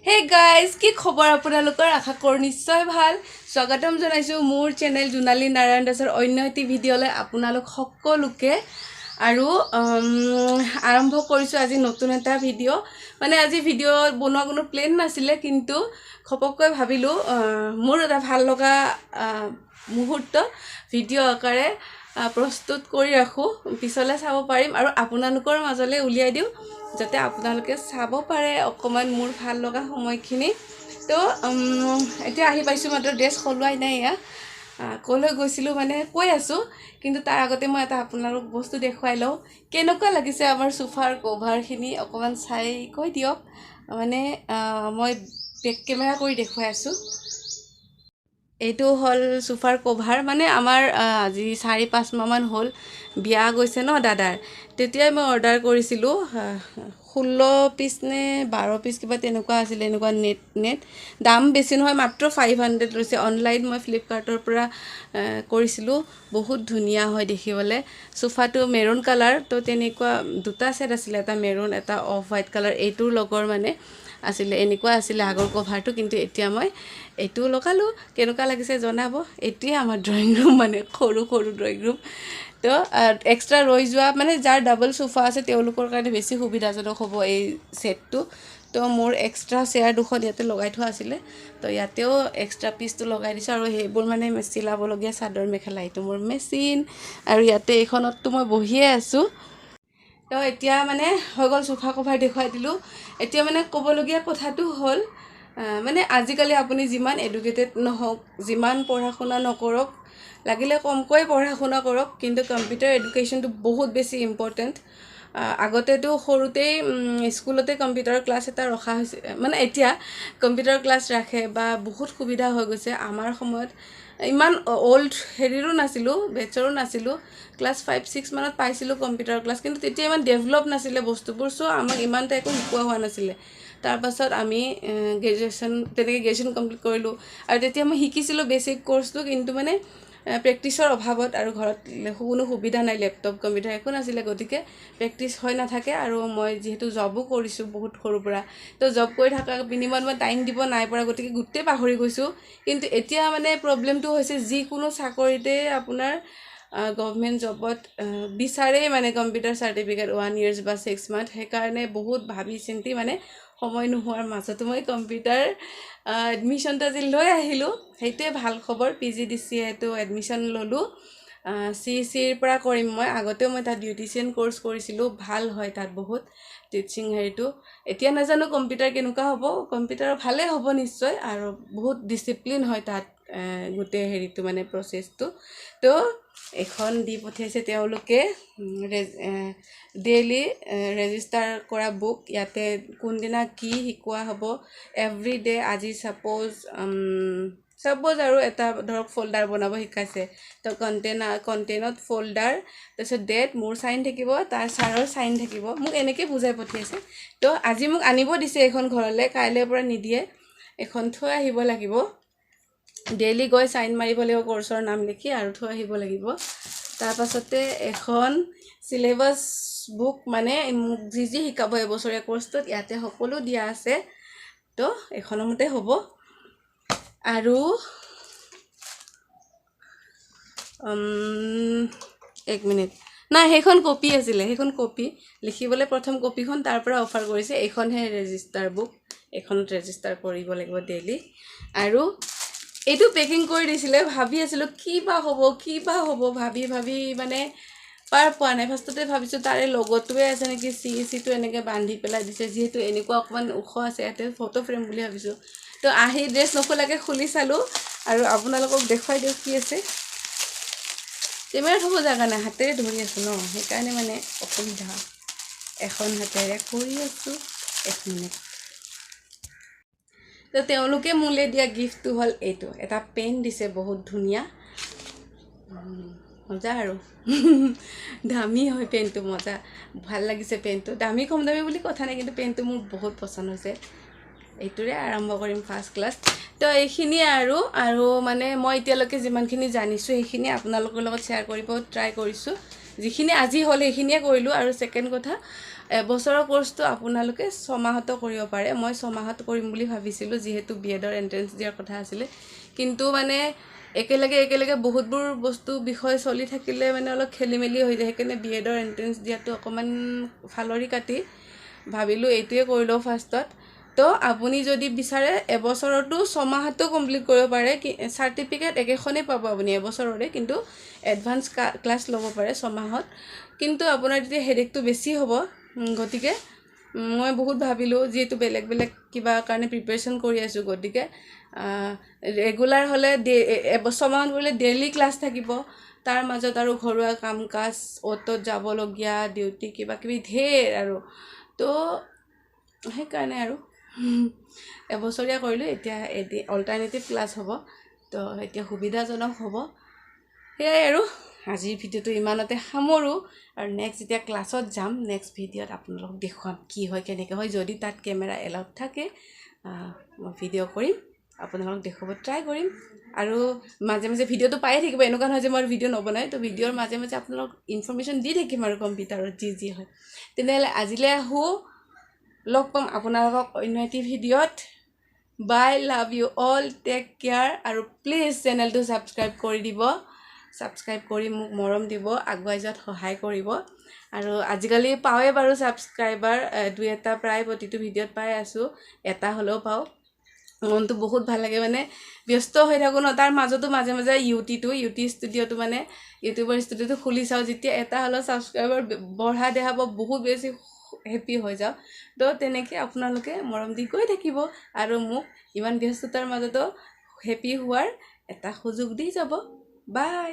Hey guys, কি খবৰ আপোনালোকৰ? আশা কৰোঁ নিশ্চয় ভাল। স্বাগতম জনাইছোঁ মোৰ চেনেল জোনালী নাৰায়ণ দাসৰ অন্য এটি ভিডিঅ'লৈ আপোনালোক সকলোকে। আৰু আৰম্ভ কৰিছোঁ আজি নতুন এটা ভিডিঅ'। মানে আজি ভিডিঅ' বনোৱা কোনো প্লেন নাছিলে, কিন্তু ঘপককৈ ভাবিলোঁ মোৰ এটা ভাল লগা মুহূৰ্ত ভিডিঅ' আকাৰে প্ৰস্তুত কৰি ৰাখোঁ, পিছলৈ চাব পাৰিম আৰু আপোনালোকৰ মাজলৈ উলিয়াই দিওঁ, যাতে আপোনালোকে চাব পাৰে অকণমান মোৰ ভাল লগা সময়খিনি। তো এতিয়া আহি পাইছোঁ মাত্ৰ, ড্ৰেছ সলোৱাই নাই। এয়া ক'লৈ গৈছিলোঁ মানে কৈ আছোঁ, কিন্তু তাৰ আগতে মই এটা আপোনালোক বস্তু দেখুৱাই লওঁ। কেনেকুৱা লাগিছে আমাৰ চোফাৰ কভাৰখিনি অকণমান চাই কৈ দিয়ক। মানে মই বেক কেমেৰা কৰি দেখুৱাই আছোঁ। এইটো হ'ল চোফাৰ কভাৰ। মানে আমাৰ আজি 4-5 মাহমান হ'ল, বিয়া গৈছে ন দাদাৰ, তেতিয়াই মই অৰ্ডাৰ কৰিছিলোঁ। 16 পিচ নে 12 পিচ কিবা তেনেকুৱা আছিলে, এনেকুৱা নেট নেট। দাম বেছি নহয়, মাত্ৰ 500 লৈছে। অনলাইন মই ফ্লিপকাৰ্টৰ পৰা কৰিছিলোঁ। বহুত ধুনীয়া হয় দেখিবলৈ। চোফাটো মেৰুণ কালাৰ, তো তেনেকুৱা দুটা ছেট আছিলে, এটা মেৰুণ এটা অফ হোৱাইট কালাৰ। এইটোৰ লগৰ মানে আছিলে, এনেকুৱা আছিলে আগৰ কভাৰটো, কিন্তু এতিয়া মই এইটোও লগালোঁ। কেনেকুৱা লাগিছে জনাব। এইটোৱে আমাৰ ড্ৰয়িং ৰুম, মানে সৰু সৰু ড্ৰয়িং ৰুম। তো এক্সট্ৰা ৰৈ যোৱা, মানে যাৰ ডাবল চোফা আছে তেওঁলোকৰ কাৰণে বেছি সুবিধাজনক হ'ব এই ছেটটো। তো মোৰ এক্সট্ৰা চেয়াৰ দুখন ইয়াতে লগাই থোৱা আছিলে, তো ইয়াতেও এক্সট্ৰা পিচটো লগাই দিছোঁ। আৰু সেইবোৰ মানে চিলাবলগীয়া চাদৰ মেখেলা, এইটো মোৰ মেচিন। আৰু ইয়াতে এইখনততো মই বহিয়ে আছোঁ। তো এতিয়া মানে হৈ গ'ল, চোফা কভাৰ দেখুৱাই দিলোঁ। এতিয়া মানে ক'বলগীয়া কথাটো হ'ল, মানে আজিকালি আপুনি যিমান এডুকেটেড নহওক, যিমান পঢ়া শুনা নকৰক, লাগিলে কমকৈ পঢ়া শুনা কৰক, কিন্তু কম্পিউটাৰ এডুকেশ্যনটো বহুত বেছি ইম্পৰ্টেণ্ট। আগতেতো সৰুতেই স্কুলতে কম্পিউটাৰ ক্লাছ এটা ৰখা হৈছে, মানে এতিয়া কম্পিউটাৰ ক্লাছ ৰাখে বা বহুত সুবিধা হৈ গৈছে। আমাৰ সময়ত ইমান অ'ল্ড হেৰিৰো নাছিলোঁ, বেটছৰো নাছিলোঁ, ক্লাছ 5-6 মানত পাইছিলোঁ কম্পিউটাৰ ক্লাছ, কিন্তু তেতিয়া ইমান ডেভেলপ নাছিলে বস্তুবোৰ, চ' আমাক ইমান এটা একো শিকোৱা হোৱা নাছিলে। তাৰপাছত আমি গ্ৰেজুৱেশ্যন, তেনেকৈ গ্ৰেজুৱেশ্যন কমপ্লিট কৰিলোঁ আৰু তেতিয়া মই শিকিছিলোঁ বেছিক কৰ্চটো, কিন্তু মানে প্ৰেক্টিছৰ অভাৱত আৰু ঘৰত কোনো সুবিধা নাই, লেপটপ কম্পিউটাৰ একো নাছিলে, গতিকে প্ৰেক্টিছ হৈ নাথাকে। আৰু মই যিহেতু জবো কৰিছোঁ বহুত সৰুৰ পৰা, তো জব কৰি থকাৰ বিনিময়ত মই টাইম দিব নাই পৰা, গতিকে গোটেই পাহৰি গৈছোঁ। কিন্তু এতিয়া মানে প্ৰব্লেমটো হৈছে, যিকোনো চাকৰিতে আপোনাৰ গভমেণ্ট জবত বিচাৰেই মানে কম্পিউটাৰ চাৰ্টিফিকেট 1 ইয়েৰ্ছ বা 6 মান্থ। সেইকাৰণে বহুত ভাবি চিন্তি মানে সময় নোহোৱাৰ মাজতো মই কম্পিউটাৰ এডমিশ্যনটো আজি লৈ আহিলোঁ। সেইটোৱে ভাল খবৰ। PGDCAটো এডমিশ্যন ল'লোঁ, চি চিৰ পৰা কৰিম মই। আগতেও মই তাত বিউটিচিয়ান কৰ্চ কৰিছিলোঁ, ভাল হয় তাত বহুত টিচিং হেৰিটো। এতিয়া নাজানো কম্পিউটাৰ কেনেকুৱা হ'ব, কম্পিউটাৰ ভালেই হ'ব নিশ্চয়, আৰু বহুত ডিচিপ্লিন হয় তাত গোটেই হেৰিটো মানে প্ৰচেছটো। তো এইখন দি পঠিয়াইছে তেওঁলোকে, ডেইলি ৰেজিষ্টাৰ কৰা বুক। ইয়াতে কোনদিনা কি শিকোৱা হ'ব এভৰি ডে। আজি ছাপ'জ আৰু এটা ধৰক ফ'ল্ডাৰ বনাব শিকাইছে, তো কণ্টেইনত ফ'ল্ডাৰ, তাৰপিছত ডেট, মোৰ চাইন থাকিব, তাৰ ছাৰৰ চাইন থাকিব। মোক এনেকৈ বুজাই পঠিয়াইছে। তো আজি মোক আনিব দিছে এইখন ঘৰলৈ, কাইলৈৰ পৰা নিদিয়ে, এইখন থৈ আহিব লাগিব। ডেইলি গৈ চাইন মাৰিব লাগিব কৰ্চৰ নাম লিখি আৰু থৈ আহিব লাগিব। তাৰপাছতে এখন চিলেবাছ বুক, মানে মোক যি যি শিকাব এবছৰীয়া কৰ্চটোত ইয়াতে সকলো দিয়া আছে, তো এইখনৰ মতে হ'ব। আৰু এক মিনিট, নাই সেইখন কপি আছিলে, সেইখন কপি লিখিবলৈ প্ৰথম কপিখন তাৰ পৰা অফাৰ কৰিছে। এইখনহে ৰেজিষ্টাৰ বুক, এইখনত ৰেজিষ্টাৰ কৰিব লাগিব ডেইলি। আৰু এইটো পেকিং কৰি দিছিলে, ভাবি আছিলোঁ কি বা হ'ব, কি বা হ'ব, ভাবি ভাবি মানে পাৰ পোৱা নাই। ফাৰ্ষ্টতে ভাবিছোঁ তাৰে লগটোৱে আছে নেকি, চি চিটো এনেকৈ বান্ধি পেলাই দিছে, যিহেতু এনেকুৱা অকণমান ওখ আছে, ইয়াতে ফটো ফ্ৰেম বুলি ভাবিছোঁ। তো আহি ড্ৰেছ নোখোলাকৈ খুলি চালোঁ আৰু আপোনালোকক দেখুৱাই দিওঁ কি আছে। কেমেৰাত হ'ব জেগা নাই, হাতেৰে ধৰি আছোঁ ন, সেইকাৰণে মানে অসুবিধা। এখন হাতেৰে কৰি আছোঁ, এক মিনিট। তো তেওঁলোকে মোলৈ দিয়া গিফ্টটো হ'ল এইটো, এটা পেন দিছে, বহুত ধুনীয়া, মজা আৰু দামী হয় পেনটো, মজা, ভাল লাগিছে পেনটো। দামী কম দামী বুলি কথা নাই, কিন্তু পেনটো মোৰ বহুত পচন্দ হৈছে। এইটোৰে আৰম্ভ কৰিম ফাৰ্ষ্ট ক্লাছ। তো এইখিনিয়ে আৰু, আৰু মানে মই এতিয়ালৈকে যিমানখিনি জানিছোঁ সেইখিনি আপোনালোকৰ লগত শ্বেয়াৰ কৰিব ট্ৰাই কৰিছোঁ। যিখিনি আজি হ'ল সেইখিনিয়ে কৰিলোঁ। আৰু ছেকেণ্ড কথা, এবছৰৰ কৰ্চটো আপোনালোকে 6 মাহতো কৰিব পাৰে। মই 6 মাহত কৰিম বুলি ভাবিছিলোঁ, যিহেতু বি এডৰ এণ্ট্ৰেঞ্চ দিয়াৰ কথা আছিলে। কিন্তু মানে একেলগে একেলগে বহুতবোৰ বস্তু, বিষয় চলি থাকিলে মানে অলপ খেলি মেলি হৈ যায়। সেইকাৰণে বি এডৰ এণ্ট্ৰেঞ্চ দিয়াটো অকণমান ফালৰি কাটি ভাবিলোঁ এইটোৱে কৰি লওঁ ফাৰ্ষ্টত। তো আপুনি যদি বিচাৰে, এবছৰতো 6 মাহতো কমপ্লিট কৰিব পাৰে। কি চাৰ্টিফিকেট একেখনেই পাব আপুনি এবছৰৰে, কিন্তু এডভান্স ক্লাছ ল'ব পাৰে 6 মাহত। কিন্তু আপোনাৰ তেতিয়া হেডেকটো বেছি হ'ব। গতিকে মই বহুত ভাবিলোঁ, যিহেতু বেলেগ বেলেগ কিবা কাৰণে প্ৰিপেৰেশ্যন কৰি আছোঁ, গতিকে ৰেগুলাৰ হ'লে, 6 মাহত কৰিলে ডেইলি ক্লাছ থাকিব, তাৰ মাজত আৰু ঘৰুৱা কাম কাজ, অ'ত ত'ত যাবলগীয়া, ডিউটি, কিবা কিবি ঢেৰ আৰু। তো সেইকাৰণে আৰু এবছৰীয়া কৰিলোঁ। এতিয়া এদি অল্টাৰনেটিভ ক্লাছ হ'ব, তো এতিয়া সুবিধাজনক হ'ব। সেয়াই আৰু আজিৰ ভিডিঅ'টো ইমানতে সামৰোঁ। আৰু নেক্সট যেতিয়া ক্লাছত যাম, নেক্সট ভিডিঅ'ত আপোনালোকক দেখুৱাম কি হয়, কেনেকৈ হয়। যদি তাত কেমেৰা এলাউড থাকে, মই ভিডিঅ' কৰিম, আপোনালোকক দেখুৱাব ট্ৰাই কৰিম। আৰু মাজে মাজে ভিডিঅ'টো পায়ে থাকিব, এনেকুৱা নহয় যে মই ভিডিঅ' নবনাই। তো ভিডিঅ'ৰ মাজে মাজে আপোনালোকক ইনফৰ্মেশ্যন দি থাকিম আৰু কম্পিউটাৰত যি যি হয়। তেনেহ'লে আজিলৈ আহোঁ, লগ পাম আপোনালোকক অন্য এটি ভিডিঅ'ত। Bye, love you all, take care। আৰু প্লিজ চেনেলটো ছাবস্ক্ৰাইব কৰি দিব। ছাবস্ক্ৰাইব কৰি মোক মৰম দিব, আগুৱাই যোৱাত সহায় কৰিব। আৰু আজিকালি পাওঁৱেই বাৰু ছাবস্ক্ৰাইবাৰ দুই এটা, প্ৰায় প্ৰতিটো ভিডিঅ'ত পাই আছোঁ, এটা হ'লেও পাওঁ, মনটো বহুত ভাল লাগে। মানে ব্যস্ত হৈ থাকোঁ ন, তাৰ মাজতো মাজে মাজে ইউ টি ষ্টুডিঅ'টো, মানে ইউটিউবৰ ষ্টুডিঅ'টো খুলি চাওঁ। যেতিয়া এটা হ'লেও ছাবস্ক্ৰাইবাৰ বঢ়া দেখা পাওঁ, বহুত বেছি হেপী হৈ যাওঁ। তো তেনেকৈ আপোনালোকে মৰম দি গৈ থাকিব আৰু মোক ইমান ব্যস্ততাৰ মাজতো হেপী হোৱাৰ এটা সুযোগ দি যাব। বাই।